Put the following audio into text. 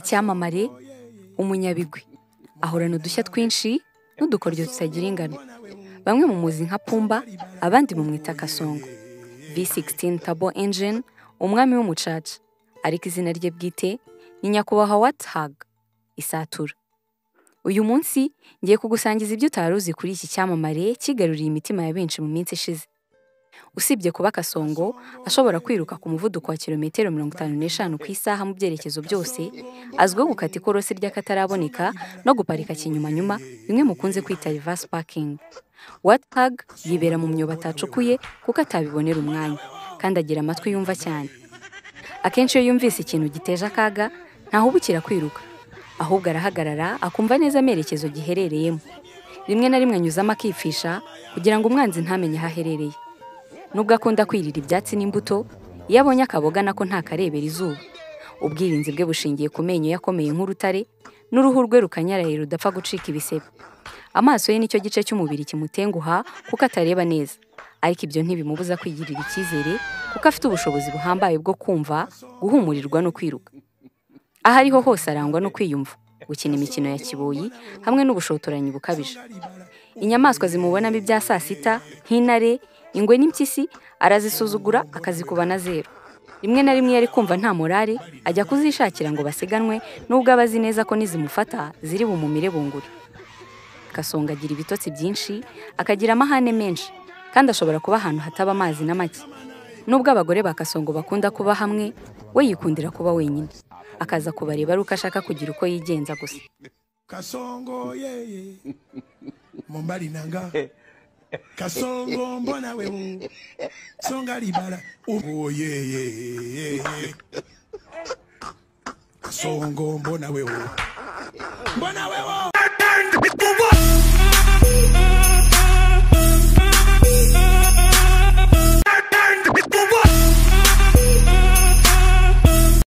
Icyamamare, umunyabigwi, ahorana udushya twinshi n'udukoryo tutagira ingano. Bamwe mumuzi nka Pumba, abandi mumwita Kasongo. V16 Turbo Engine, umwami w'umucaca, ariko izina rye bwite ni Nyakubahwa Warthog Isatura. Uyu munsi ngiye kugusangiza ibyo utari uzi kuri iki cyamamare kigaruriye imitima ya benshi mu minsi ishize. Usibye kuba Kasongo ashobora kwiruka ku muvuduko wa kilometero 55 ku isaha mu byerekezo byose, azwiho gukata ikorosi ry'akataraboneka no guparika kinyumanyuma, bimwe mukunze kwita reverse parking. Warthog yibera mu myobo atacukuye kuko atabibonera umwanya, kandi agira amatwi yumva cyane. Akenshi iyo yumvise ikintu giteje akaga, ntahubukira kwiruka, ahubwo arahagarara akumva neza amerekezo giherereyemo. Rimwe na rimwe anyuzamo akipfisha kugira ngo umwanzi ntamenye aho aherereye. Nubwo akunda kwirira ibyatsi n'imbuto, iyo abonye akaboga nako ntakarebera izuba. Ubwirinzi bwe bushingiye ku menyo ye akomeye nk'urutare, n'uruhu rwe rukanyaraye rudapfa gucika ibisebe. Amaso ye nicyo gice cy'umubiri kimutenguha kuko atareba neza, ariko ibyo ntibimubuza kwigirira icyizere kuko afite ubushobozi buhambaye bwo kumva, guhumurirwa no kwiruka. Aho ariho hose arangwa no kwiyumva, gukina imikino ya kiboyi hamwe n'ubushotoranyi bukabije. Inyamaswa zimubonamo ibya saa sita nk'intare, ingwe n'impyisi arazisuzugura akazikuba na zero. Rimwe na rimwe iyo ari kumva nta morale ajya kuzishakira ngo basiganwe, nubwo aba azi neza ko nizimufata ziri bumumire bunguri. Kasongo agira ibitotsi byinshi, akagira amahane menshi, kandi ashobora kuba ahantu hataba amazi na make. Nubwo abagore ba Kasongo bakunda kuba hamwe, we yikundira kuba wenyine, akaza kubareba ari uko ashaka kugira uko yigenza gusa. Kasongo yeye Mombali nanga Kasongo mbona wewe Songa libala oh yeye Kasongo mbona wewe mbona wewe.